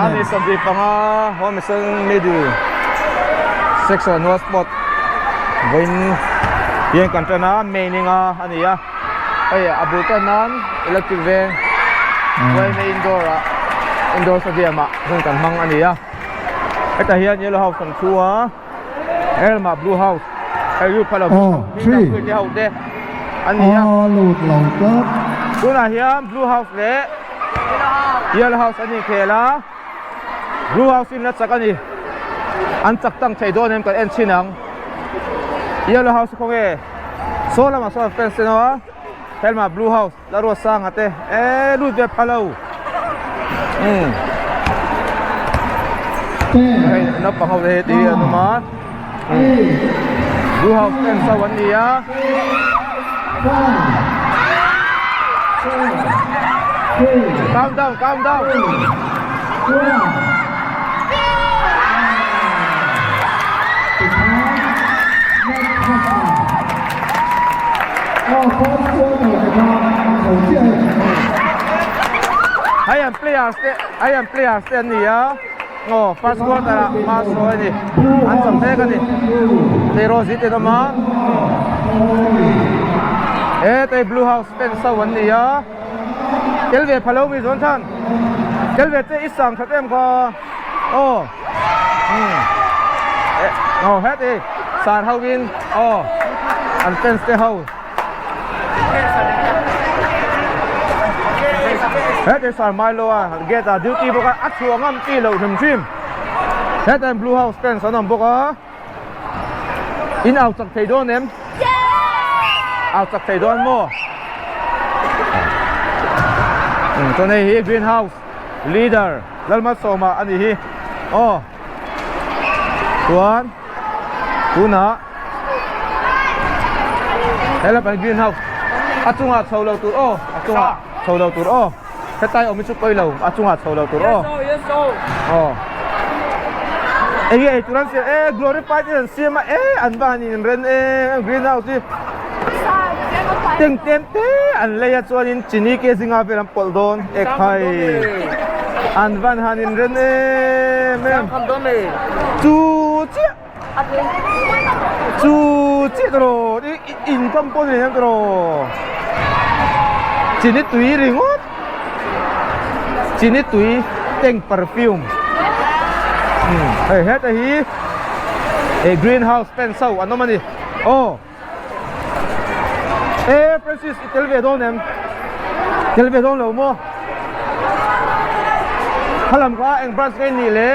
Ni 25 Home Mission Middle Section Annual Sport vawiin hian kan tan a main inga a ni a hei a bul tan nan electric veng yma indoor ah indoor stadium ah hun kan hmang a ni a hetah hian yellow house kan thu a Helma blue house hei ru pha lo hming te ho te an ni a tunah hian blue house leh yellow house an inkhel a blue house in la chak a ni an chak tang thei dawn em kan en chhin ang yellow house khawnge saw lamah sawn fence te a helma blue house la ruat sanga te e lut ve pha lo umm hei naupang ho te hi ti an awm a blue house fans ho an ni a count down count down Hei an players te hei an players te an ni a aw first quarter ah hma sawi a ni an cham mek a ni tleirawl zit in awm a hetei blue house fans ho an ni a tel ve phalo mi zawn chhan tel ve che i sang that em kha aw aw heti sar ho in aw an fans te ho heti sar mailo a gate ah duty bawk a a chhuah ngam chi loh hrim hrim hetah blue house fans an awm bawk a in au chak thei dawn em au chak thei dawn maw chuan hei hi green house leader Lalmalsawma a ni hi aw chuan tunah helai kan green house a chungah chho lo tur aw a chungah chho lo tur aw hetlai awm hi chu pawi lo a chungah chho lo tur aw aw enge ei tur an siam e glorified in an siam a e an va han inren e green house hi teng tlem te an lei a chuanin chini ke zinga vel an pawlh dawn ekhai an van han inren em em chu chiah chu chiah tawh i in kam pawh ni em tawh chini tui ringawt chini tui tank perfume hei heta hi green house fence ho an awm a ni aw. E Francis i tel ve dawn em? Tel ve dawn lo maw? Khalam kha eng branch nge nih le?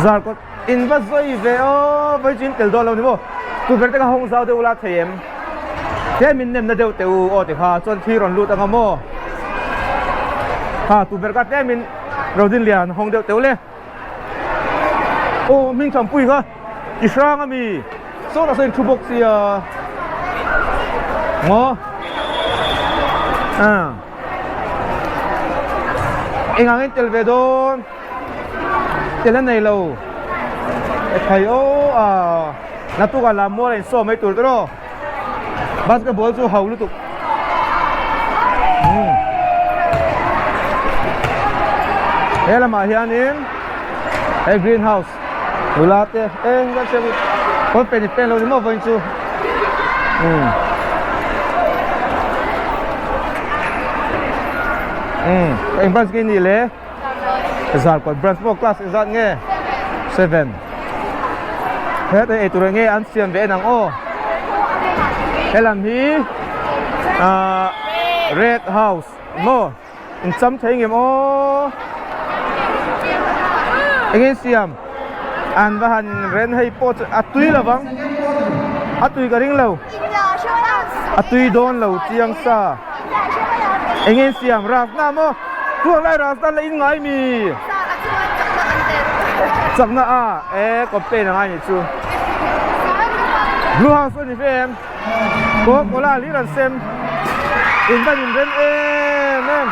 Zarkawt in va zawi ve aw vawi chu in tel dawn lo ni maw? Tukverh te kha hawng zau deuh ula thei em? Tlem min nemna deuh teh u aw ti kha chuan thi rawn lut anga maw? Ha tukverh kha tlem in Rodinlian hawng deuh teh u le. Aw hming thampui kha i hrang ami sawtah sawn in thu bawk sia maw ah eng ang in tel ve dawn tel a nei lo thei aw ah naktukah lam mual a insawm mai tur tawh aw. Basketball chu ho lutuk. He lamah hianin hei greenhouse nula te eng kan hria pawn pen in pen lo ni maw vawiin chu. Eng branch nge nih le? Zarkawt branch pawh class engzat nge? 7 Hetah eitur eng nge an siam ve en ang aw Helam hi ah red house maw in cham thei ngem aw Eng nge an siam an va han ren hei pawh chu a tui lovang a tui ka ring lo a tui dawn lo chiang sa. Eng nge siam Rajna maw? Chuang lai Rajna la in ngai mi? Chakna a e complain a ngai nih chu. Blue house ani fe em? Coca cola hlir an sem. In van in rem em em.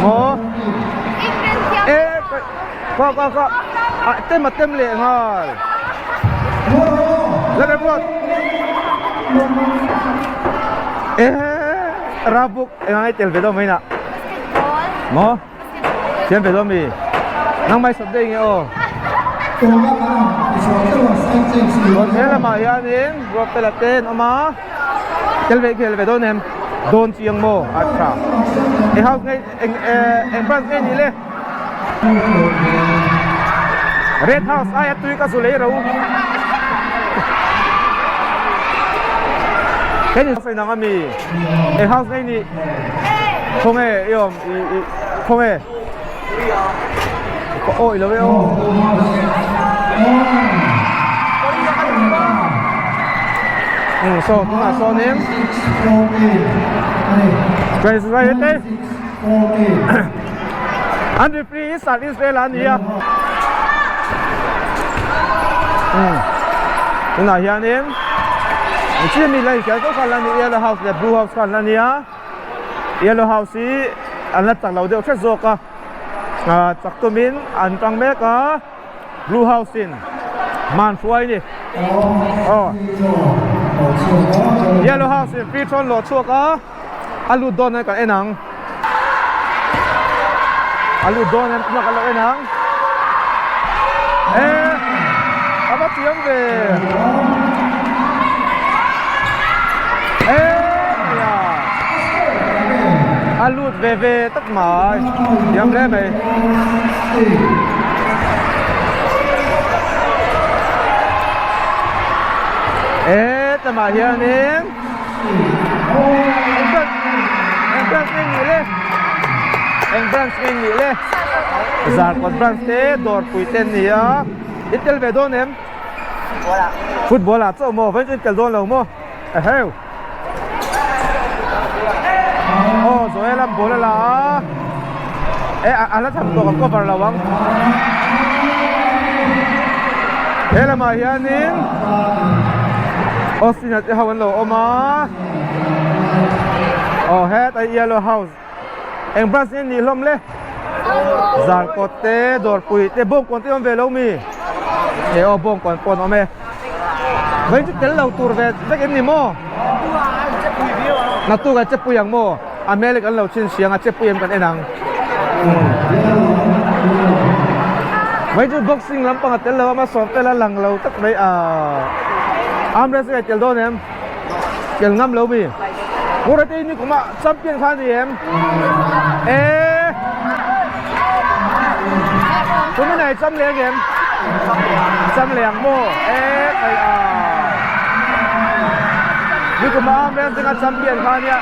Maw? E Kha kha kha a tem a tem leh nghal la rem ruat e. Rabuk eng ang ei tel ve dawn mai na. Maw? Thiam ve dawn mi? Nangmah i sawt daih nge aw? Chuan he lamah hianin Ruatfela te an awm a, tel ve khel ve dawn em? Dawn chiang maw? A tha. Eng house nge eng eng branch nge ni le? Red house aia tui ka zu lei ro. He ni sawi nang ami? Eng house nge ni? Khawnge i awm i i khawnge? Ka awi lo e aw. Um so tunah sawnin Israel te An referee hi Sir Israel a ni a. Um tunah hianin chi mi la infiam tawk khan la ni Yellow House leh Blue House khan la ni a. Yellow House hi an la chak lo deuh hret zawk a. Ah chak tumin an tang mek a Blue House in hman hruai a ni. Aw Yellow House in free throw an lawh chhuak a. A lut dawn em kan en ang. A lut dawn em tunah kan lo en ang. Eh a va chiang ve. Eh nia. A lut ve ve tak mai. Thiam hle mai. Eh tamah hianin Eng branch nge nih le? Eng branch nge nih le? Zarkawt branch te dawrpui te an ni a, i tel ve dawn em? Football ah chauh maw? Vawiin chu i tel dawn lo maw? Eheu! Aw Joel an ball a la a, e a la tham tawh ka cover lo ang. He lamah hianin Austin-a te ho an lo awm a, aw hetlai yellow house eng branch nge nih hlawm le? Zarkawt te dawrpui te bawngkawn te awm ve lo mi? He aw bawngkawn pawh an awm e. Vawiin chu tel lo tur ve vek em ni maw? Naktuk ah chepui ang maw? A hmel hi kan lo chhin siang a chepui em kan en ang. Vawiin chu boxing lampang a tel lo a hmasawm tel a lang lo tak mai a. Arm wrestling a tel dawn em? Tel ngam lo mi? Murate ni kuma champion kha ni em? Eh! Tumi nei cham leng em? Cham leng maw? Eh kai a. Ni kuma arm wrestling a champion kha nia.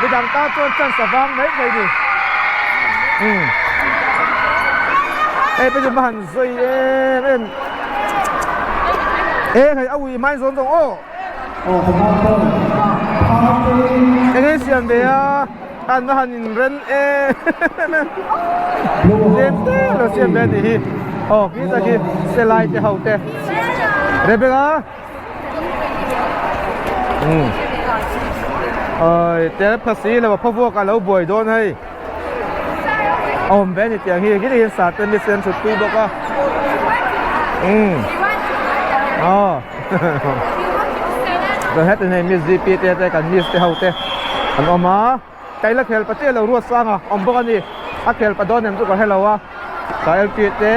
Midang ta chuan chance a vang mai mai ni. Um. Eh pe chu ma han zui em em. Eh hei a ui mai zawn zawng aw. Enge siam ve a an va han in ren em em tlem te lo siam ve a nih hi aw khi tak hi selai te ho te Rebecca um oi tel phasi lo a phawvuak a lo buai dawn hei a awm ve a ni tiang hi khi tak hian sate mi sen thut pui bawk a um aw. Chuan heti hei Miss ZP te te kan Miss te ho te an awm a kaila khel pa chiah lo ruat sang a awm bawk a ni a khel pa dawn em chu ka hrelo a ka LP te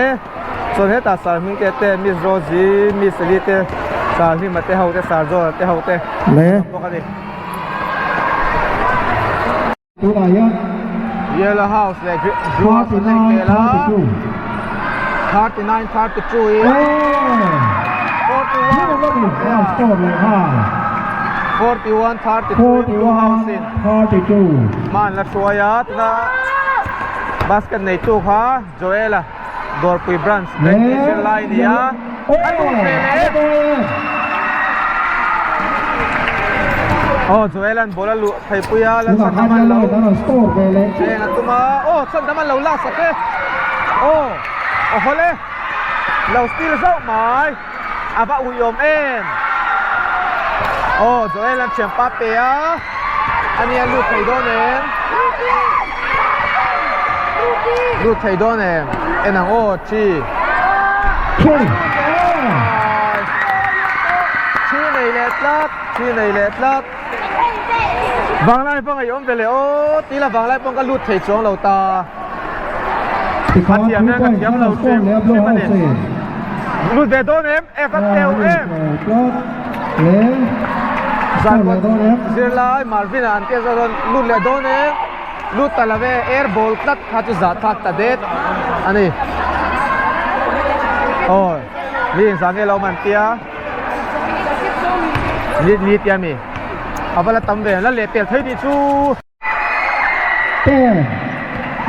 chuan hetah sar hming te te Miss Rosie Miss Eli te sar Hlima te ho te sar Zawna te ho te an awm bawk a ni. Yellow house leh blue house an inkhel a 39 32 in 41 32 in blue house in hma an la hruai a tuna basket neitu kha Joel-a Dawrpui branch bank zir lai a ni a a lut ve leh aw Joel an ball a luh phei pui a Lalchhandam an lo eng a tum a aw Chhandam an lo lak sak e aw aw hawlh e lo steal zauh mai a va uiawm em aw Joel an thianpa pe a ani a lut thei dawn em lut thei dawn em en ang aw chi thi nei leh tlat thi nei leh tlat. Vanglai pawh ngaihawm ve leh aw tila vanglai pawh ka lut thei chuang lo ta. A thiam hian ka thiam lo hrim hrim a ni. Lut ve dawn em? E ka teu em? Zan zirlai Marvin-a an tia zawk dawn lut leh dawn em? Lut ta lo e, air ball tlat kha chu zah thlak ta det a ni. Aw, mi inzah nge lo man tia. Ni ni tia mi. A va la tam ve, la leh pel thei tih chu. Ten,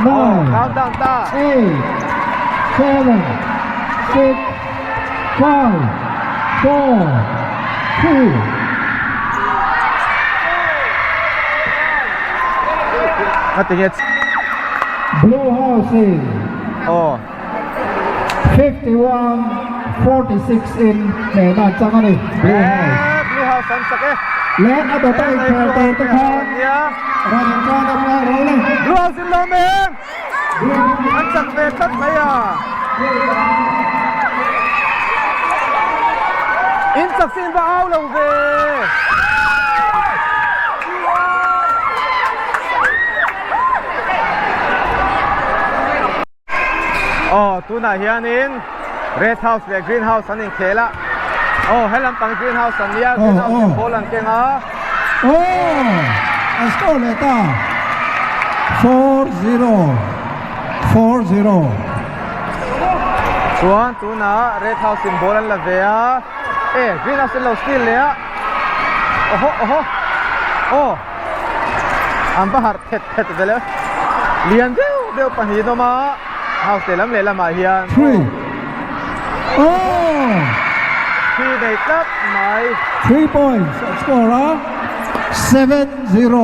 nine, countdown ta. Eight, seven, six, five, four, three. Blue House in Aw. 51 46 in hnehna an chang a ni Blue House. Eh, Blue House an chak e. Leh a dawta inkhel tur te khan rawn intan a rual ro le. Blue House in lawm em? An chak ve tlat mai a. In chak sin va au lo ve. Aw tunah hianin red house leh green house an inkhel a. Aw he lampang green house an nia green house in ball an keng a. Aw an score leh ta 4-0 4-0. Chuan tunah red house in ball an la ve a. E green house in lo steal leh a. Oho oho aw an va harh thet thet vel e. Lian deuh deuh pahnih an awm a house lehlam lehlamah hian Three. Oh! Three nei tlat mai. 3 points an score a, 7-0.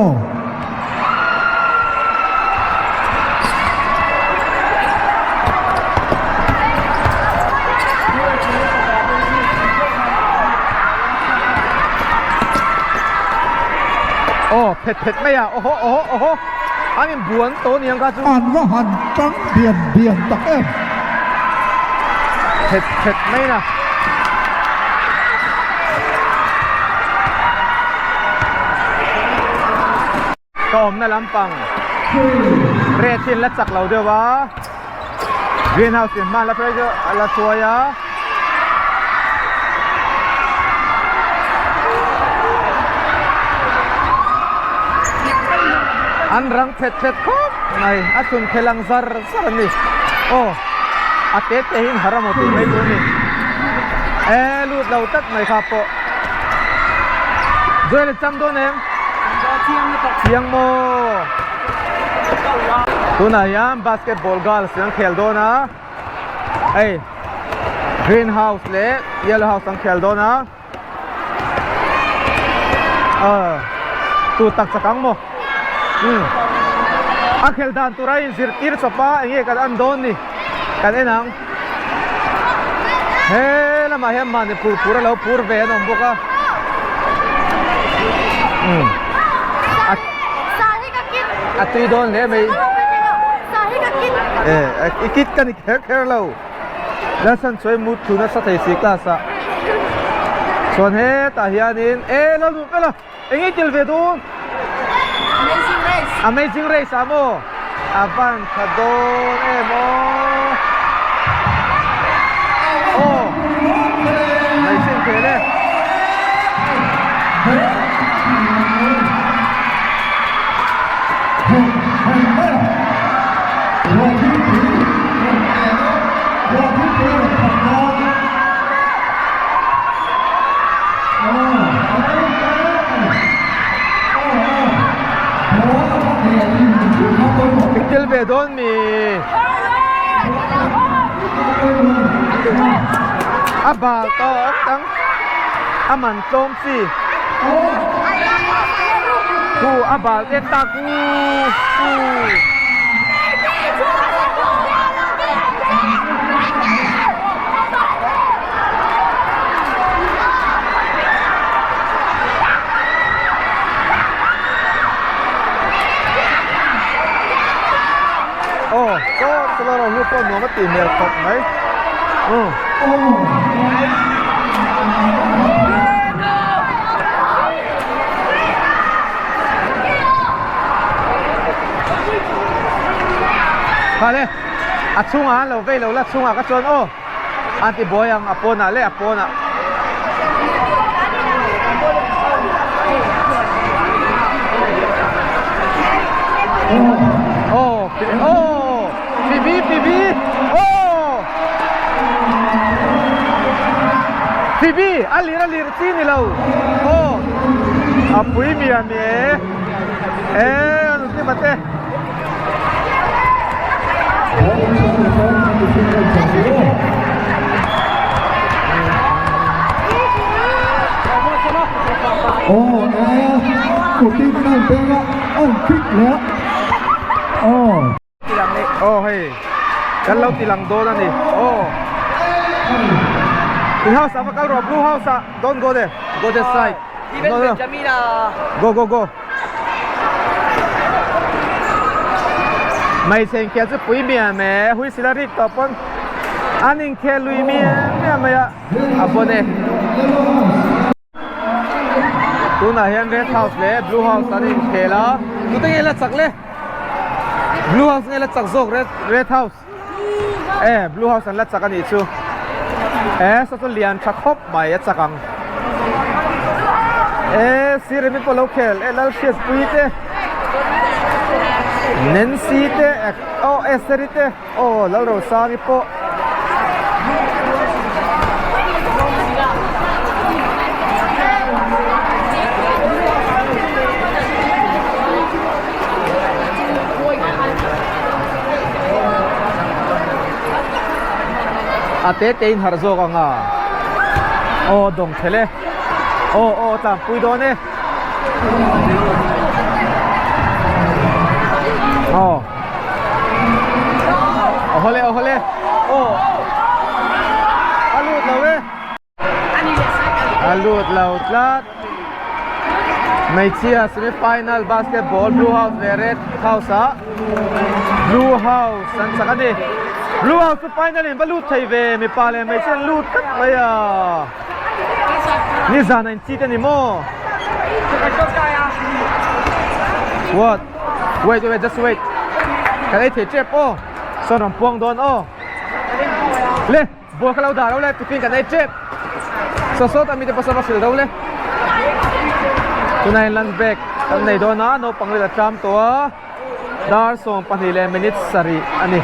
Aw phet phet mai a awhaw awhaw awhaw an in buan tawh aniang kha chu. An va han tang bian bian tak em. Phet phet mai na. Ka awmna lampang red hi an la chak lo deuh a green house in hma la phei chu a la hruai a an rang phet phet khawp mai a chhun phel ang zar zar a ni aw a te te hi har amaw tih mai tur a ni e lut lo tlat mai kha pawh Joel cham dawn em. Chiang maw? Tunah hian basketball girls an khel dawn a, hei green house leh yellow house an khel dawn a, ah tu tak chak ang maw? Umm a khel dan tur a inzirtir chawp a eng nge kan en dawn ni kan en ang he lamah hian mahni phur phur a lo phur ve an awm bawk a umm a tui dawn hle mai e i kit ka ni kher kher lo lesson sawi mut thu nasa thei si class ah chuan hetah hianin e lo luh vel a. Eng nge tel ve dawn? Amazing Race. Amazing Race ah maw? A van tha dawn em aw. Aw. Hmeichhe inkhel e. I tel ve dawn mi? A bal tawk tang a man tlawm chi. Khu a bal te tak u u. Aw saw saw lo hu pawh nuam a tih hmel khawp mai umm. Khale a chungah an lo vei lo la chungah ka chuan aw an ti buai ang a pawnah leh a pawnah. Aw aw Phoebe Phoebe aw Phoebe a lir a lir chi ni lo aw a pui mia mi e e an ti mate. Aw e kutin an peng a an khik leh a aw. Aw hei kan lo ti lang dawn a ni aw in house ah va kal rawh blue house ah don't go there go that side no no go go go. Hmeichhe inkhel chu pui miam e, huisila rik tawh pawn an inkhel lui miam miam mai a, a pawn e. Tunah hian red house leh blue house an inkhel a, tute nge la chak le? Blue house nge la chak zawk red red house? E blue house an la chak a nih chu e saw chu lian tha khawp mai a chak ang e sir emi pawh lo khel e Lalhriatpui te Nancy te aw Esther-i te aw Lalrosangi pawh. A te te in harh zawk ang a aw dawng thelh e aw aw tlang pui dawn e aw aw hawle aw hawle aw a lut lo e. A lut lo tlat. Hmeichhia semi final basketball blue house leh red house ah blue house an chak a ni. Blue house chu final in va lut thei ve mipa leh hmeichhia an lut tlat mai a. Nizan a in cheat a ni maw? What? Wait wait just wait. Kan ei thei tep aw. Sawn rawn puang dawn aw. Le. Ball kha lo dah lo le tiffin kan ei tep saw sawt a mite pawh saw va hrilh do le tunah hian lunch break kan nei dawn a naupang vel a tlam tawh a dar 12 leh minute sarih a ni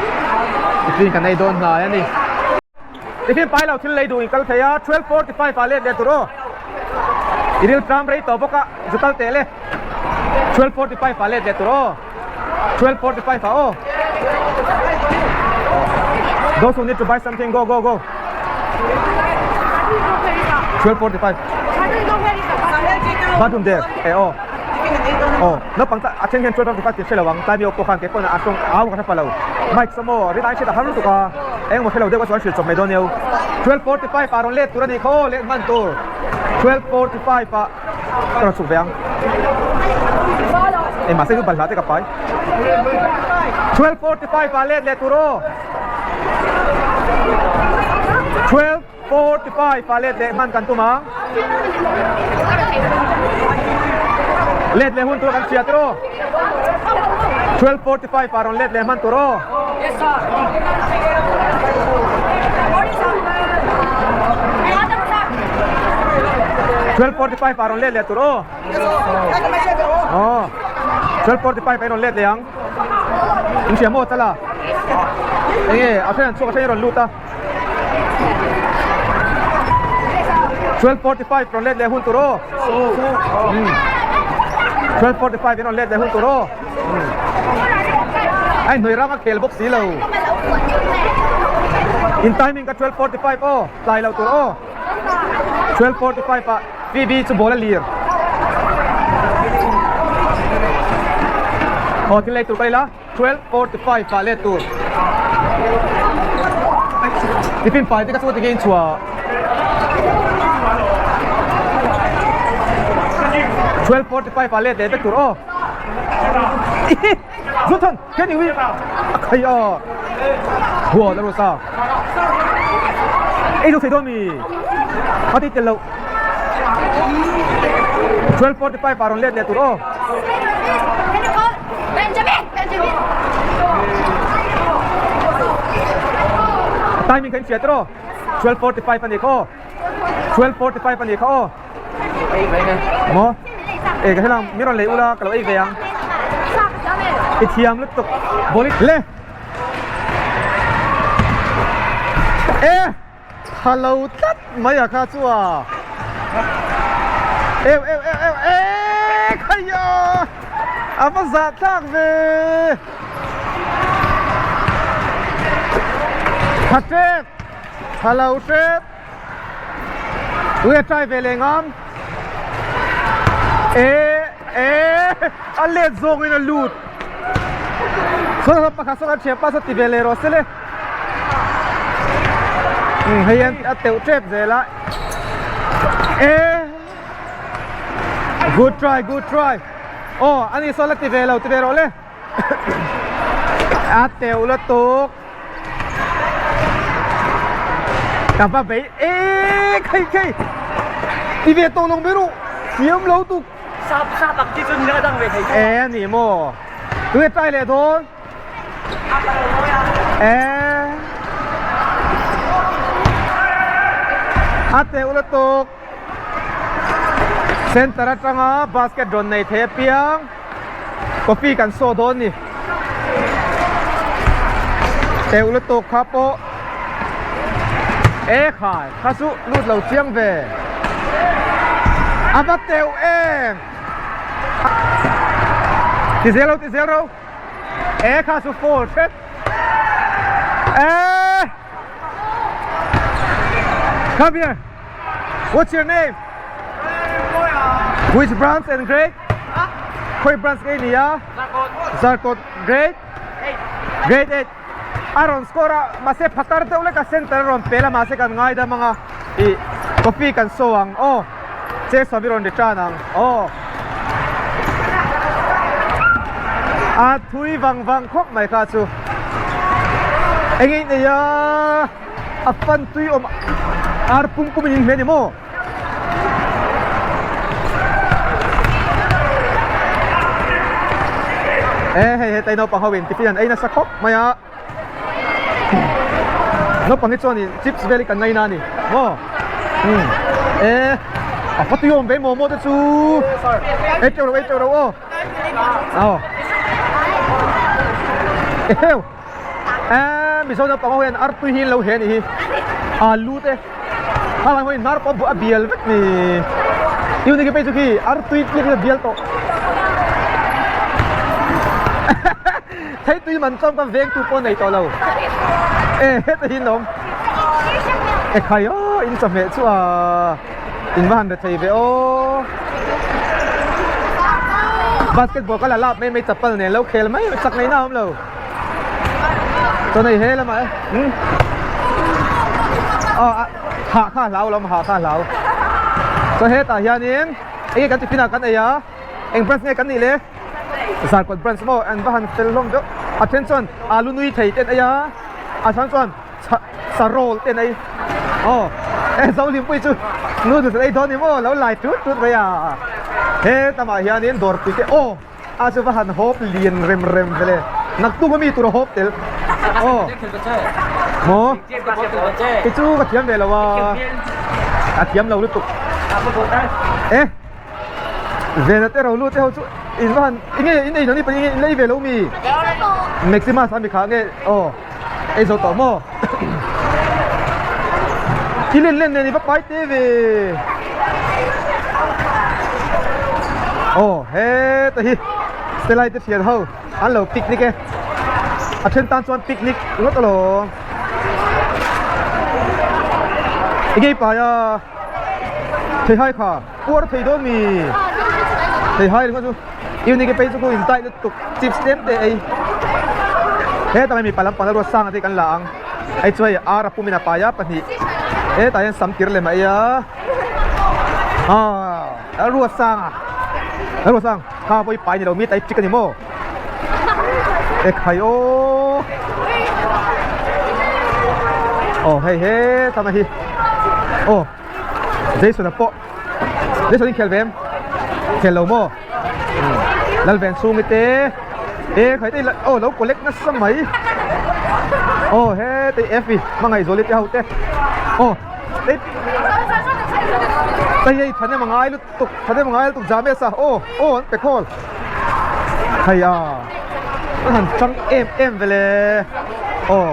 tiffin kan ei dawn hnai a ni tiffin pai lo thil lei duh in kal thei a 12:45 ah let leh tur aw i ril tlam rei tawh bawk a zu kal teh le 12:45 ah let leh tur aw. 12:45 ah aw Those who need to buy something, go, go, go. 12:45. Bathroom there. Eh, oh. Oh, no pang ta a then hian 12:45 ti hrelo ang. Tlai mi pawh khan ke pawn a tawng au ka hre pa lo. Mike saw ri dai hriat a har lutuk a. Eng maw hrelo deuh a chuan hrilh chawp mai dawn nia. 12:45 ah rawn let tur a nih kha aw, let hman tur. 12:45 ah Ka rawn chhuk ve ang. Eng mahse chu balhla te ka pai. 12:45 ah let leh tur aw. 12:45 ah let leh hman kan tum ang. Let leh hun tur kan hria tur aw. 12:45 ah rawn let leh hman tur aw. Yes sir. 12:45 ah rawn let leh tur aw. Aw. 12:45 ah rawn let leh ang. In hria maw chala? Enge a then an chhuak a then rawn lut a. 12:45 rawn let leh hun tur aw. 12:45 rawn let leh hun tur aw. A inhnuai rang a khel bawk si lo. In timing ka 12:45 aw tlai lo tur aw. 12:45 ah PB chu ball a lir. Aw thil lei tur ka ila 12:45 ah let tur. Tiffin pai te ka chu tige in chhuah. 12:45 ah let leh vek tur aw. Zuthan can you a khai a hua la rosa ei zo thei dawn mi a ti tel lo 12:45 ah rawn let leh tur aw Benjamin Benjamin. Timing kha in hriat rawh. 12:45 a ni kha aw. 12:45 a ni kha aw. Maw? E ka hrelang mi rawn lei ula ka lo ei ve ang. I thiam lutuk. Ball le. E tha lo tlat mai a kha chu a. Eu eu eu eu e khaiya a va zah thlak ve. Tha tep tha lo tep. Tui a try ve leh ngam. E e a let zawng in a lut. Saw saw pakhat saw kan thiam pa saw ti ve leh rawh se le. Um hei an a teuh tep zel a. E Good try good try. Aw ani saw la ti ve lo ti ve rawh le. A teuh lutuk. Ka va bei e khei khei ti ve tawh lo mai rawh thiam lo tuk. Sap sap ang chi chu ni a dang ve thei chu. E a ni maw tunge try leh dawn e a teuh lutuk center atanga basket rawn nei thei apiang. Coffee kan saw dawn ni. Teuh lutuk kha pawh e khai kha chu lut lo chiang ve. A va teuh em. Ti zel lo ti zel ro. E kha chu fall hret. E Come here. What's your name? Which branch and grade? Khoi branch nge ni a? Zarkawt. Grade? Grade 8. A rawn score a, mahse phakar deuh lek a center a rawn pel a, mahse kan ngai dam ang a. Ih, coffee kan show ang. Aw, che sawm i rawn ri tan ang. Aw. A thui vang vang khawp mai kha chu. Eng in ei a? A fan tui awm ar pum pum in in hme ni maw? E hei hetai naupang ho in tiffin an ei nasa khawp mai a naupang hi chuan in chips vel hi kan ngaina a ni maw umm e a va tui awm ve momo te chu ei teuh lo ei teuh lo aw aw eheu. Eee Mizo naupang ho hian artui hi an lo he a nih hi alu te hang ho in hnar pawh a bial vek ni uniki phei chu khi artui tliak hi a bial tawh theitui man chuan ka veng tu pawh nei tawh lo e heta hi an awm e khai aw in chawhmeh chu a in va han re thei ve aw basketball ka la lap mai mai chapal nen lo khel mai chak ngaihna a awm lo. Chuan hei he lamah e umm aw a hah kha a hlau lo hah kha a hlau chuan hetah hianin enge kan tiffin ah kan ei a eng branch nge kan nih le Zarkawt branch maw an va han fel hlawm deuh a then chuan alu nui thei te an ei a a then chuan sarawl te an ei aw e Zohlimpui chu noodles an ei dawn ni maw lo lai tut tut mai a hetamah hianin dawrpui te aw. A chu va han hawp lian rem rem ve le. Naktuk a mi tur a hawp tel. Aw. Maw? Kei chu ka thiam ve lo a. A thiam lo lutuk. E. Vena te ro lu te ho chu in va han enge in ei lo ni pahnih in ei ve lo mi. Maximus a mi kha nge aw. Ei zo tawh maw? I len len nen i va pai te ve. Aw heta hi Stelai te thian ho an lo picnic e. A then tan chuan picnic ngawt alawm. Enge i pai a? Theihai kha puar thei dawn mi? Theihai ringawt chu. Unique phei chu khu in tight lutuk chips tlem te ei hetah hian mipa lampang ruat sang te kan la ang hei chu hei ar a pum in a pai a pahnih hetah hian sam tir lem a ei a aaa ruat sang a ruat sang kha pawh hi pai ni lo mi tai chik a ni maw ekhai aw aw hei hetah mai hi aw Jason a pawh Jason in khel ve em khel lo maw Lalven chhungi te e khai te aw lo collect nasa mai. Aw hetei Effie hmangaihzuali te ho te aw tei tei hei thahnem a ngai lutuk thahnem a ngai lutuk James a aw aw an pe khawl hei a an han chang em em vele aw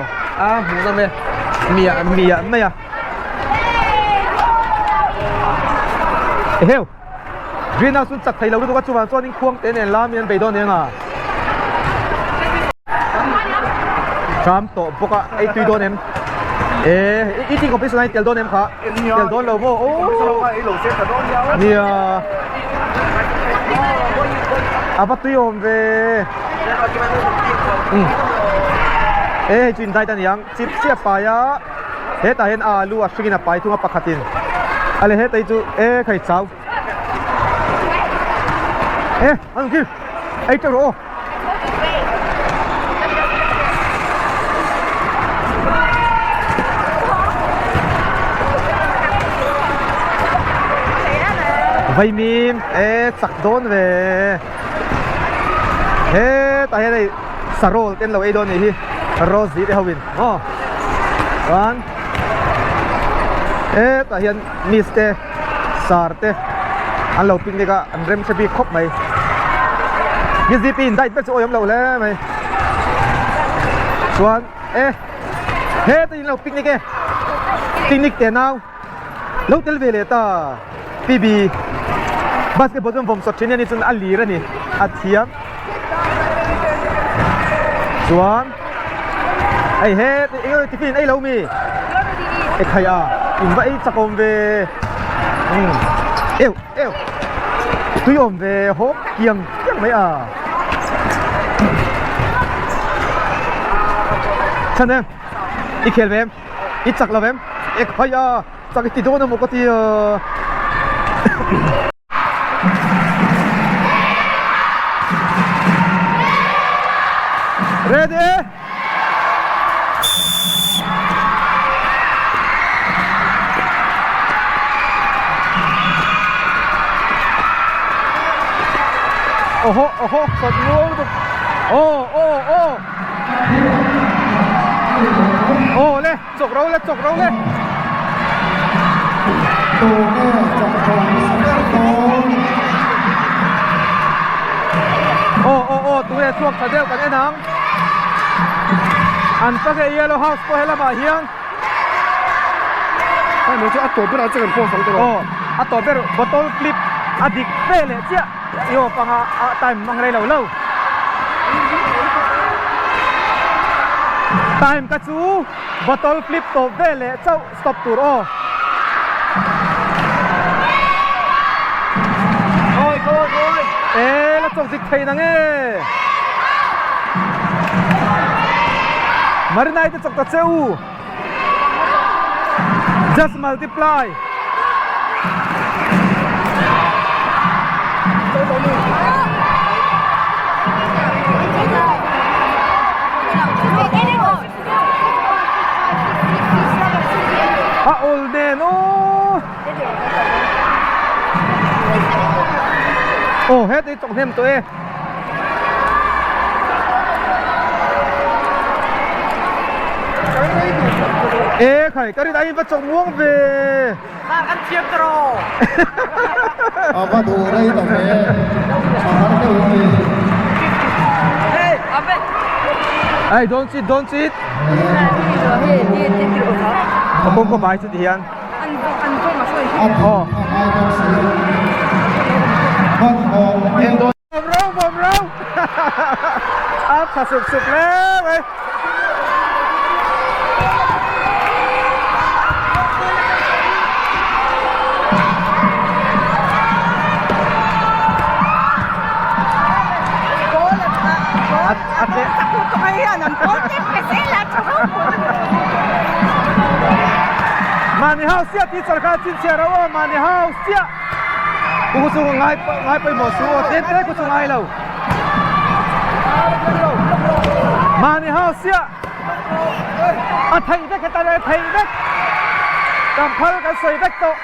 a hmuh nawm e miah miah mai a eheu. Greenhouse chu chak thei lo lutuk a chuvang chuanin khuang te nen lam in an bei dawn eng a tram tawh bawk a ei tui dawn em e eating competition a tel dawn em kha tel dawn lo maw aw nia a va tui awm ve e hei chu in diet a niang chip chiah pai a. Hetah hian alu a hringin a pai thung a pakhatin a le heta hi chu e khai chau e an kir ei teuh rawh aw. Vaimim e chak dawn ve hetah hian hei sarawl te an lo ei dawn a nih hi rose te ho in. Aw chuan hetah hian miss te sar te an lo picnic a an rem hre bik khawp mai bjp in diet vek chu awih awm loh hle mai chuan e hetah in lo picnic e picnic te nau lo tel ve leh ta pb basketball chuan vawm sawt thin a ni chuan a lir a ni a thiam chuan hei he eng emaw tiffin ei lo mi e khai a in va ei chak awm ve umm eu eu tui awm ve hawk kiang kiang mai a chhan em i khel ve em i chak lo em e khai a chak i ti dawn emaw ka ti a. Ready? Oho, oho, sat muang lutuk. Aw, aw, aw. Aw le. Chawk ro le, chawk ro le. Tawng e, chawk ro hmasa ber dawn. Aw aw aw tunge chhuak tha deuh kan en ang. An chak e yellow house pawh helamah hian. Hei mai chu a tawp berah chiah kan post ang tawh. Aw a tawp ber bottle flip a dik ve leh chiah i aw panga a time mang rei lo lo. Time ka chu bottle flip tawp ve leh chauh stop tur aw. Oi oi oi. E la chawk zik thei nang e. Marinai te chawk ta che u. Just multiply. A ol nen aw. Aw heti chawk hnem tawh e. E khai ka rin aiin va chawk muang ve. An thiam ta rawh. A va duh rei ta ve. A har deuh a ni. Hey, abe. Hey, don't sit, don't sit. Ka pawm ka bai chu ti hian. A ngai bawk si. Hmanhmawh En dawn. Bawm ro, bawm ro. A tha sup sup hle mai. Mahni house chiah tih char kha chinchhiah rauh a, mahni house chiah. Ku chu ngai ngai pawimawh su aw tlem te ku chu ngai lo. Mahni house chiah a theih vek heta a theih vek. Kan phal kan sawi vek tawh.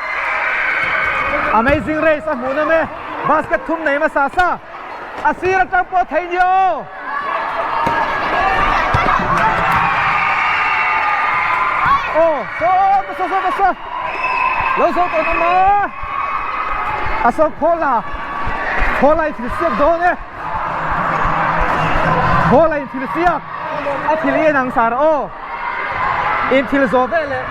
Amazing race a hmuh nawm e. Basket thum nei hmasa sa. A sir atang pawh thei ni aw. Aw saw saw saw saw lo zo tawh na ma a saw khawla khawla in thil siak dawn e khawla in thil siak a thil i en ang sar aw in thil zawh veleh.